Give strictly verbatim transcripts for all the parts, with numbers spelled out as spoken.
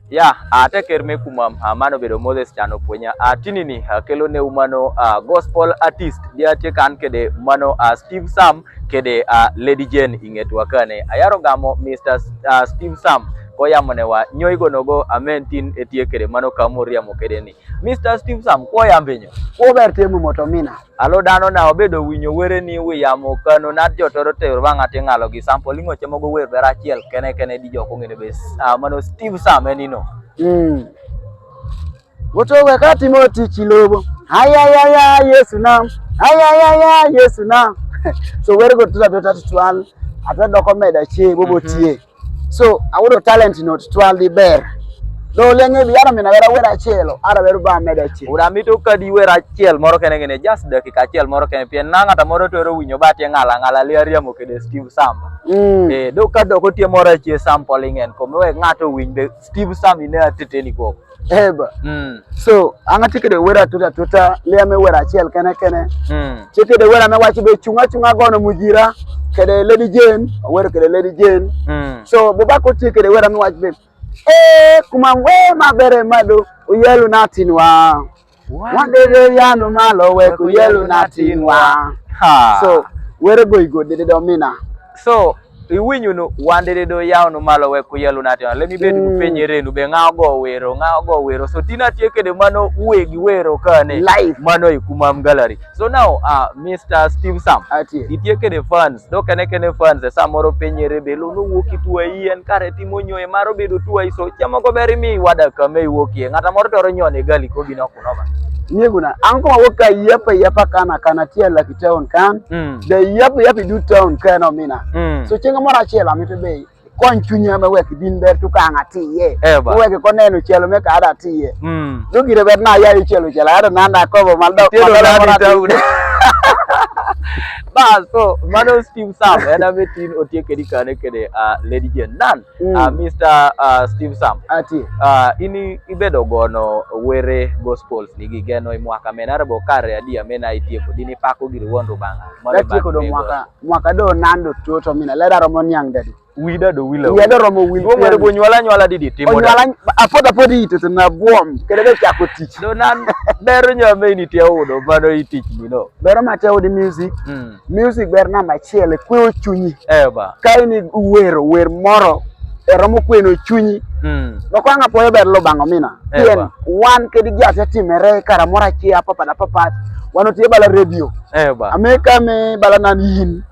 Ya, a, ateker me kumam, a, mano bedo Moses Chan Opwenya, a, tinini, a, akelone u mano, a, gospel artist, dia tye kan kede mano, a, Steve Sam, kede, a, Lady Jane i ngetwa kane. Ayaro gamo Mister S-, a, Steve Sam, ko yamone wa, nyoigo nogo, a, men tin etye kede mano ka muriamo kede ni. Mister Steve Sam, ko yambe nyo? Ko ber tye mo moto mina. Alo dano na obedo winyo were ni wi yamo kano nat jo toro tero bang' ati ng'alo gi sample ingo chemo go wer ber achiel kene kene di jo kong'ene be s-, a, mano Steve Sam en ino. Mm. Woto we ka timo tich i lobo. Ay, ay, ay, ay, Yesu na. Ay, ay, ay, ay, Yesu na. So wer go tuta tuta twal. Ata doko meda chie bobo Mhm. tie. So, awudo talent no twal di ber. Do lenge bi ara mina wera wera achiel, ara wera ba meda achiel. Uda mito ka di wera achiel moro kene kene, just dakika achiel moro kene, pien na ng'ata moro toro winyo ba tie ng'ala ng'ala li ariamo kede Steve Sam. Mm. Eh, do ka doko tie moro achie sampling en, kome we ng'ato winj be Steve Sam ine atete ni koko. Eba. Mm. So, an atye kede wer atuta atuta, lia me wer achiel kene kene. Mm. Tye kede wer ame wacho be chunga chunga gono mujira, kede Lady Jane, wer kede Lady Jane. Mm. So, bubako tye kede wer ame wacho be, eh, kuma we ma bere mado, uyelu natin wa. Wan dede yanu malo we kuyelu natin wa. Ha. So, were go igo dede do mina. So, iwinyo nu, wan dede do yanu malo we kuyelu natin wa. Lemi bed Mm. upenyere nu be ng'a ogo wero, ng'a ogo wero. So, tina tye kede mano uwegi wero kane. Live. Mano i Kumam Gallery. So now, uh, Mister Steve Sam, Ati. Itye kede fans, do kene kene fans, e samoro penyere be lo no wuok itwa ien kare timo nyoe maro bedo twa iso, chamo go beri mi wada kame iwuok ie, ng'ata moro toro nyone gali ko bino kuno ba. Nieguna, an kuma wuok ka yapa yapa kana kana tie la ki town kan, Mm. de yapa yapa du town kan omina. Mm. So chenga moro achiel amito be, kony chunya me wek din ber tu ka ng'ati ye. Eba. Wek ko neno chelo me ka ada ti ye. Mm. Do gire ber na ya chelo chelo, ada nanda ko bo mal do. Tero mal do nani moro tabu. Bas, so, mano Steve Sam, en abe tin otie kedi kane kede, ah, Lady Jane. Nan, Mm. ah, Mister, ah, Steve Sam. Ati. Ah, ini ibedo gono were gospels ni gi geno i mwaka men arabo kare adi amen a itieko, dini pako giri wondu banga. Mano Ati ko do bang' mwaka, mwaka do nando tuoto mina, leda romo niang dadi. Wida do wila. Wida do romo wil. Duong' wede bo nyuala nyuala didi timo da. Onyuala apod apod ito to na buom. Kede be chako tich. Do nan bero nyame ini tie udo mano i tich ni no. Bero ma tie udi music. Mm. Music ber namba achiel, e kweyo chunyi. Eba. Ka ini wero, wer moro, e romo kweno chunyi. Mm. Nokwanga poyo ber lo bango mina. Eba. Pien, wan kedi gi ate timere kara moro achiel apapat apapat. Wan otie bala radio. Eba. Ame kame bala nan yin.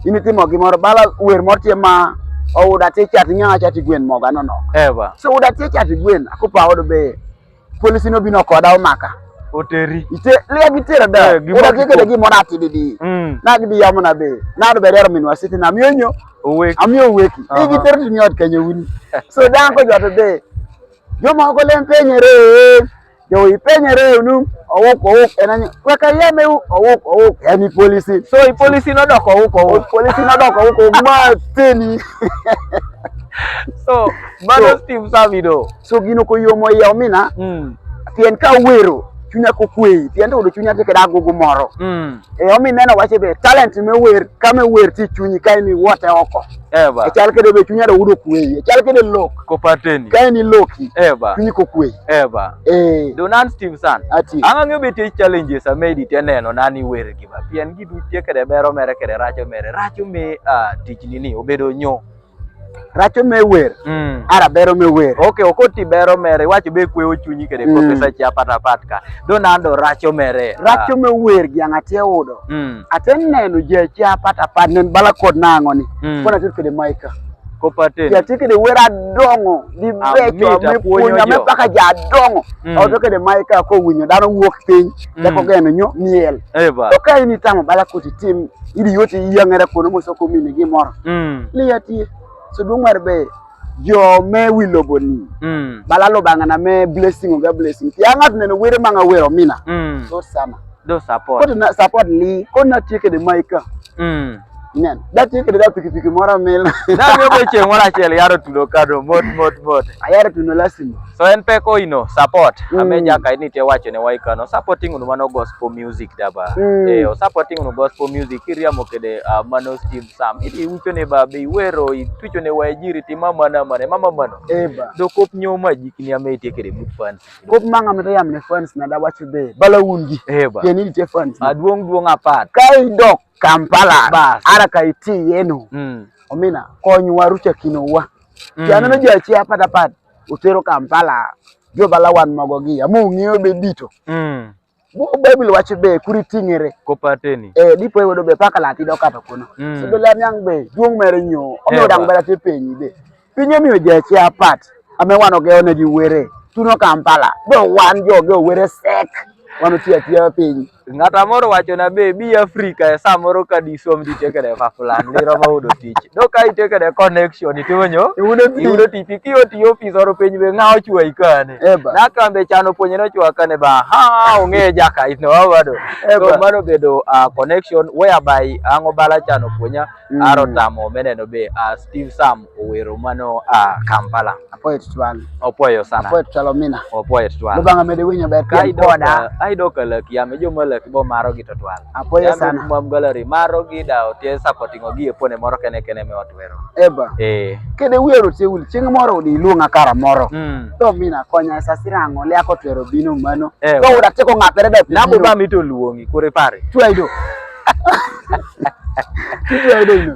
In itimo gimoro, bala wer moro tye ma, o, uda tye cat, ing'e ng'a cat gwen moga nono. Eba. So uda tye cat gwen, akupa odo be, polisi no bino koda omaka. Oteri. Ite, lia gitera da. Eh, gimoro uda tye kede gimoro atidi di. Mm. Na gidi yamo na be, na do be rero minwa siti na miyo nyo. Oweki. Amiyo weki. Aha. Igi tero tini ot kenyo wuni. So danko joto be, joma ok olem penyere, jo ipenyere unu, owuk, owuk, en anyo, kweka yeme u, owuk, owuk, en i polisi. So, i polisi nodoko owuk, owuk. O, polisi nodoko owuk, owuk, ma teni. So, mano So, Steve Sam ido. So, gino ko yomo iya omina, Mm. pien ka wero, chunya ko kwe, pien to udo chunya teke da gugu moro. Mm. E, omi neno wache be, talent me wer, ka me wer ti chunyi ka ini wote oko. Eba. E chal kede be chunya do udo kwe, e chal kede lok. Ko pateni. Ka ini loki. Eba. Chunyi ko kwe. Eba. Eh. Do nan Steve Sam. Ati. Anga nge be ti challenges a me di ti neno nani wer gi ba. Pien gi du tie kede bero mere kede racho mere. Racho me, ah, tich ni ni, obedo nyo. Racho me wer. Mm. Ara bero me wer. Okay, okoti bero mere, wacho be kwe ochunyi kede Mm. professor chia pata pat ka. Do nando racho mere. Racho Ah. me wer gi ang'a tie udo. Mm. Ate neno je chia pata pat nen bala kod nango ni. Mm. Kona tit kede maika. Ko paten. Ya ti kede wer adongo, di Amit becho, me apuonyo puonyo, me jo. paka ja adongo. Mm. Oto kede maika ko winyo, dano wuok piny, Mm. dako geno nyo, miel. Eba. To ka ini tamo bala koti tim, idi yoti yangere kono moso ko mini gimoro. Mm. Liya ti, so duong' mar be, jo me wilo boni. Mm. Bala lo bangana me blessing oga blessing. Ti angat neno were manga wero mina. Mm. So sana. Do support. Koti na support li, koti na tie kede maika. Mm. Nen, da ti kede da pikipiki moro mil. Da mi obe che moro achiel yaro tudo kado, mot, mot, mot. Ayaro tudo lasima. So en pek oino, support. Mm. Ame jaka ini te wacho ne wai kano. Supporting unu mano gospel music da ba. Mm. Eh, o supporting unu gospel music, iriamo kede, ah, mano Steve Sam. Iti ucho ne ba, be iwero, itucho ne wai jiri, ti mama na mane, mama mano. Eh ba. Do kop nyoma jik ni ame ite kede good fans. Kop manga mito yam ne fans na da wacho be. Bala wungi. Eh ba. Ye ni ite fans. Aduong' duong' apat. Ka idok Kampala. Bas. Ara ka iti yeno. Mm. Omina, konywa rucha kinowa. Mm. Ti aneno ji achiel apat apat. Utero Kampala. Jo bala wan mogo gi. Amu ng'iyo be dito. Mm. Bo Bible wacho be kuri ting'ere. Kopateni. Eh, dipo iwedo be paka lati do kato kuno. Mm. So be la nyang be, duong' mere nyo. Omiyo dang bela te penyi be. Piny omiyo ji achiel apat. Ame wan ogewo ne gi were. Tuno Kampala. Be wan jo ogewo were sek. Wan otiyo atiya piny. Ng'at amoro wacho na be, bi Afrika e samoro ka disom ditekele fa plan. Liro ma udo tich. Do ka itekele connection, ituonyo. Iudo tich. Iudo tich. Ki oti ofis oro piny be ng'a ochwa ikane. Eba. Na kambe chano puonye no chwa kane ba. Ha, ong'e jaka ino awado. Eba. So mano bedo, ah, connection whereby ang'o bala chano puonya. Mm. Aro tamo meneno be, ah, Steve Sam owero mano, ah, Kampala. Apoyo tutwal. Apoyo sana. Apoyo tutwal omina. Apoyo tutwal. Lubanga mede winyo ber ka idok koda. Ai dok laki yame joma laki bo maro gi tutwal. Apoyo sana. Yame kumam gallery maro gi da otie supporting ogi e pone moro kene kene me otwero. Eba. Eh. Kede wero te wil ching moro udi luonga kara moro. Mm. To mina konya sasirango le akotwero bino mano. Eba. To uda teko ng'apere da. Nabo ba mito luongi kure pare. Tuaido.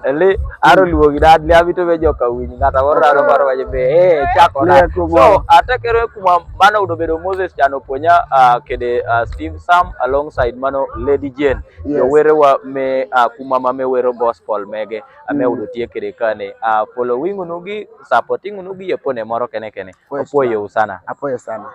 Ele, aro luongi da adli abito be joka winyi, ng'ata moro aro maro wacho be, eh, chako na. So, atekere kuma mano udo bedo Moses Chano Ponya, ah, kede, ah, Steve Sam alongside mano Lady Jane. Yes. Jowere wa me, ah, kuma ma me wero gospel mege, ame udo tie kede kane. Ah, following unu gi, supporting unu gi, ye pone moro kene kene. Apoyo sana. Apoyo sana.